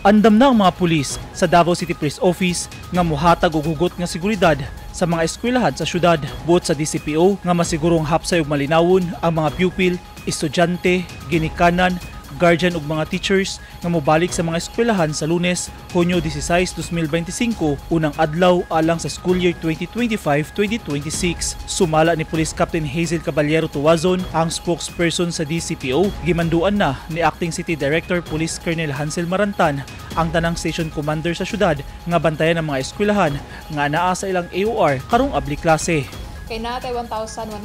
Andam na ang mga pulis sa Davao City Police Office nga muhatag og hugot nga seguridad sa mga eskwelahan sa syudad. Buot sa DCPO nga masigurong hapsay ug malinawon ang mga pupil, estudyante, ginikanan, guardian ug mga teachers nga mobalik sa mga eskwelahan sa Lunes, Hunyo 16, 2025, unang adlaw alang sa school year 2025-2026. Sumala ni Police Captain Hazel Caballero Tuazon, ang spokesperson sa DCPO, gimanduan na ni Acting City Director Police Colonel Hansel Marantan ang tanang station commander sa syudad nga bantayan ang mga eskwelahan nga naa sa ilang AOR karong abli klase. Kay naa tay 1,137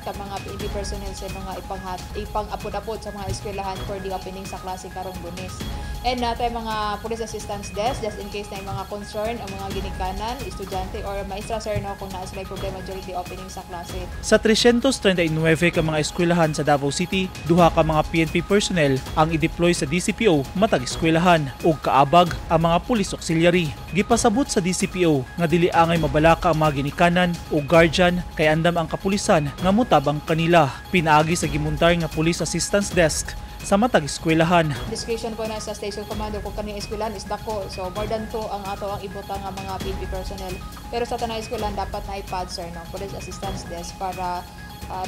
ka mga PNP personnel sa mga ipanghat ipang-apod-apod sa mga eskwelahan for the opening sa klase karong Lunes. And naa tay mga police assistance desk just in case na mga concern ang mga ginikanan, estudyante or maestra, sir, no, kung naa sila problema during the opening sa klase. Sa 339 ka mga eskwelahan sa Davao City, duha ka mga PNP personnel ang i-deploy sa DCPO matag eskwelahan ug kaabag ang mga police auxiliary. Gipasabot sa DCPO nga dili angay mabalaka ang mga ginikanan o guardian kay andam ang kapulisan nga motabang kanila. Pinaagi sa gimuntar nga police assistance desk sa matag eskwelahan. Discretion po na sa station commander kung kaning eskwelahan is dako. So more than two ang ato ang ibutang nga mga PNP personnel. Pero sa tanang eskwelahan dapat na PAD, sir, no, police assistance desk, para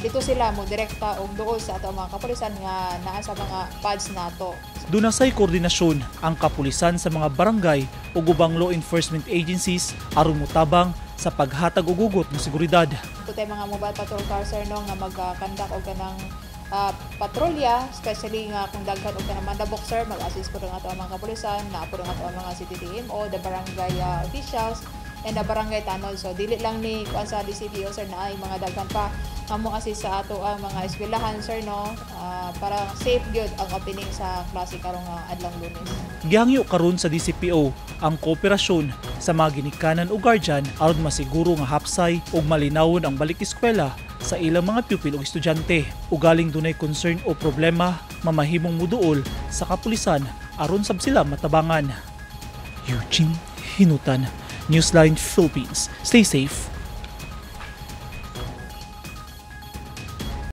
dito sila mo direkta og duol sa ato ang mga kapulisan nga naa sa mga pads nato. Duna say koordinasyon ang kapulisan sa mga barangay ug ubang law enforcement agencies aron motabang sa paghatag og hugot nga seguridad. Ito tayo mga mobile patrol car, sir, no, nga mag-conduct og kanang patrolya, especially nga kung daghan og kanang mandabok, sir, mag-assist po ang ato ang mga kapulisan, naa po ang ato ang mga CTTMO, the barangay officials and the barangay tanod. So dili lang ni kuan sa DCPO, sir, na ay mga daghan pa nga mo assist sa ato ang mga eskwelahan, sir, no, para safe gyud ang opening sa klase karong adlong Lunes. Gihangyo karon sa DCPO ang kooperasyon sa mga ginikanan o guardian aron masiguro nga hapsay ug malinawon ang balik eskwela sa ilang mga pupil ug estudyante. Ugaling dunay concern o problema, mamahimong muduol sa kapulisan aron sab sila matabangan. Eugene Hinutan, Newsline Philippines. Stay safe.